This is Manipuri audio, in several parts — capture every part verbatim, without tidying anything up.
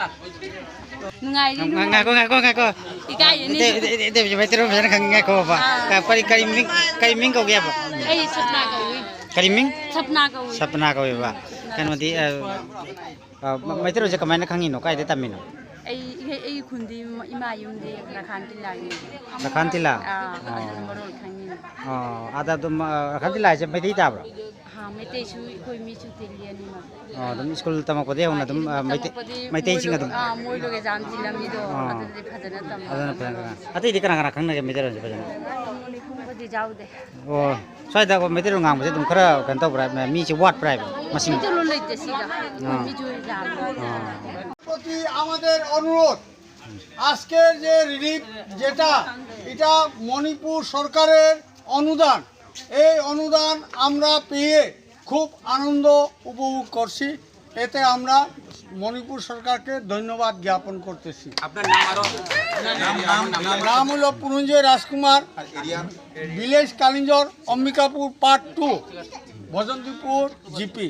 ꯅꯨꯡꯉꯥꯏꯔꯤ, ꯉꯥꯏ-, ꯅꯨꯡꯉꯥꯏꯔꯤ꯫ ꯉꯥꯏꯈꯣ, ꯉꯥꯏꯈꯣ, ꯉꯥꯏꯈꯣ꯫ ꯏꯀꯥꯏꯌꯦ, ꯏꯇꯩ, ꯅꯤꯡꯉꯤ꯫ ꯏꯇꯩ, ꯏꯇꯩ, ꯏꯇꯩ, ꯃꯩꯇꯩꯂꯣꯟ ꯐꯖꯅ ꯈꯪꯉꯤ, ꯉꯥꯏꯈꯣꯕ꯫ ꯑꯥ꯫ ꯀ-, ꯀꯔꯤ, ꯀꯔꯤ ꯃꯤꯡ, ꯀꯔꯤ ꯃꯤꯡ ꯀꯧꯒꯦꯕ? ꯑꯩ ꯁꯞꯅꯥ ꯀꯧꯏ꯫ ꯀꯔꯤ ꯃꯤꯡ? ꯁꯞꯅꯥ ꯀꯧꯏ꯫ ꯁꯞꯅꯥ ꯀꯧꯋꯦꯕ꯫ ꯁꯞꯅꯥ ꯀꯩꯅꯣꯗꯤ, ꯀꯧꯏ꯫ ꯑ, ꯑ, ꯃ-, ꯃꯩꯇꯩꯂꯣꯟꯁꯦ ꯀꯃꯥꯏꯅ ꯈꯪꯉꯤꯅꯣ? ꯀꯥꯏꯗ ꯇꯝꯃꯤꯅꯣ? ꯑꯩ, ꯑꯩ, ꯑꯩ ꯈꯨꯟꯗꯤ ꯏꯃꯥ ꯌꯨꯝꯗꯤ ꯂꯈꯥꯟ ꯇꯤꯜꯂꯥꯒꯤ꯫ ꯂꯈꯥꯟ ꯇꯤꯜꯂꯥ? ꯑꯥ, ꯑꯣ꯫ ꯑꯗꯨꯅ ꯃꯔꯣꯜ ꯈꯪꯉꯤꯅꯦ꯫ ꯑꯣ, ꯑꯗ ꯑꯗꯨꯝ, ꯑ, ꯂꯈꯥꯟ ꯇꯤꯜꯂꯥ ꯍꯥꯏꯁꯦ ꯃꯩꯇꯩ ꯇꯥꯕ꯭ꯔꯣ? ꯍꯥ, ꯃꯩꯇꯩꯁꯨ, ꯑꯩꯈꯣꯏ ꯃꯤꯁꯨ ꯇꯤꯜꯂꯤ ꯑꯅꯤꯃꯛ꯫ ꯑꯣ, ꯑꯗꯨꯝ ꯁ꯭ꯀꯨꯜ ꯇꯝꯃꯛꯄꯗꯒꯤ ꯍꯧꯅ ꯑꯗꯨꯝ, ꯑ, ꯃꯩꯇꯩ, ꯇꯝꯃꯛꯄꯗꯤ ꯃꯩꯇꯩꯁꯤꯡ ꯃꯣꯏ-, ꯑꯗꯨꯝ꯫ ꯑꯥ, ꯃꯣꯏ ꯂꯣꯏꯒ ꯖꯥꯝ ꯇꯤꯜꯂꯝꯃꯤꯗꯣ, ꯑꯥ꯫ ꯑꯗꯨꯗꯤ ꯐꯖꯅ ꯇꯝꯃꯛꯑꯦ꯫ ꯑꯗꯨꯅ ꯐꯖꯅ ꯈꯪꯉꯦ꯫ ꯑꯇꯩꯗꯤ ꯀꯅꯥ ꯀꯅꯥ ꯈꯪꯅꯒꯦ ꯃꯩꯇꯩꯂꯣꯟꯁꯦ ꯐꯖꯅ? ꯃꯅꯤꯄꯨꯔꯕꯨꯗꯤ ꯌꯥꯎꯗꯦ꯫ ꯑꯣ, ꯁ꯭ꯋꯥꯏꯗ ꯑꯩꯈꯣꯏ ꯃꯩꯇꯩꯂꯣꯟ ꯉꯥꯡꯕꯁꯦ ꯑꯗꯨꯝ ꯈꯔ ꯀꯩꯅꯣ ꯇꯧꯕ꯭ꯔꯥ, ꯃꯤꯁꯦ ꯋꯥꯠꯄ꯭ꯔꯥ ꯍꯥꯏꯕ ꯃꯁꯤꯡ? ꯃꯩꯇꯩꯂꯣꯟ ꯂꯩꯇꯦ ꯁꯤꯗ꯫ ꯑꯥ꯫ ꯃꯤꯁꯨ ꯌꯥꯝꯃꯦ꯫ ꯑꯥ꯫ প্রতি আমাদের অনুরোধ, আজকের যে রিলিফ যেটা, এটা মণিপুর সরকারের অনুদান। এই অনুদান আমরা পেয়ে খুব আনন্দ উপভোগ করছি। এতে আমরা মণিপুর সরকারকে ধন্যবাদ জ্ঞাপন করতেছি। আপনার নাম আরো? নাম, নাম, নাম। নাম হলো পুরঞ্জয় রাজকুমার, আর area? Village Kalinjar, Ambikapur part two, Bhajantipur G P.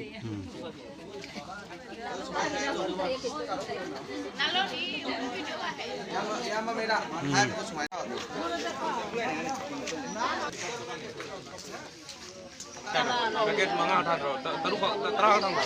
Packet ꯃꯉꯥ ꯊꯥꯗ꯭ꯔꯣ? ꯇ-, ꯇꯔꯨꯛ ꯈꯛ, ꯇ-, ꯇꯔꯥ ꯈꯛ ꯊꯝꯕ꯭ꯔꯣ?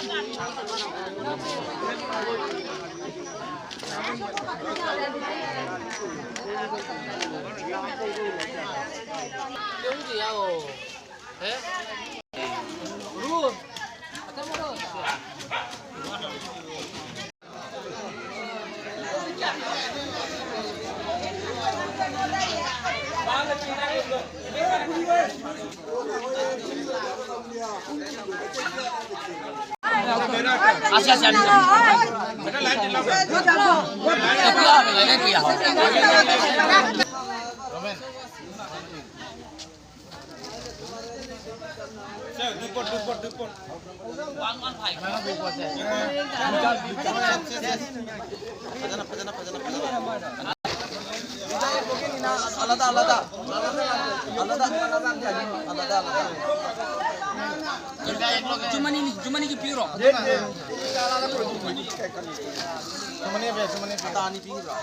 ꯃꯅꯦ ꯕꯦꯁ, ꯃꯅꯦ ꯕꯦꯁ꯫ ꯑꯇꯥ ꯑꯅꯤ ꯄꯤꯈꯤꯕ꯭ꯔꯣ?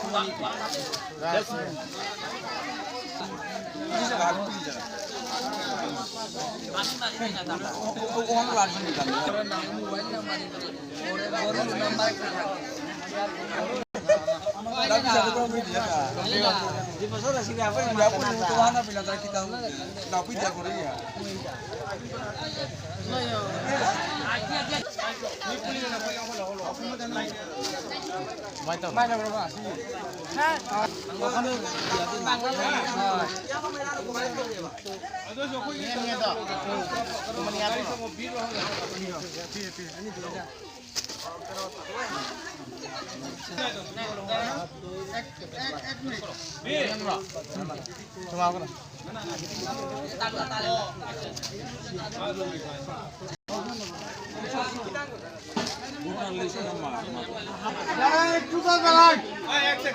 ꯄꯨꯡ ꯑꯅꯤ ꯄꯤ꯫ ꯕꯦꯁ꯫ ꯄꯨꯂꯤꯁ ꯖꯒꯥ, ꯄꯨꯂꯤꯁ ꯖꯒꯥ꯫ ꯑꯣ, ꯑꯣ, ꯑꯣ, ꯑꯣ, ꯂꯥꯛꯁꯤꯟꯕꯤꯗ꯫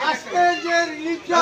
আজকে যে রিলিফটা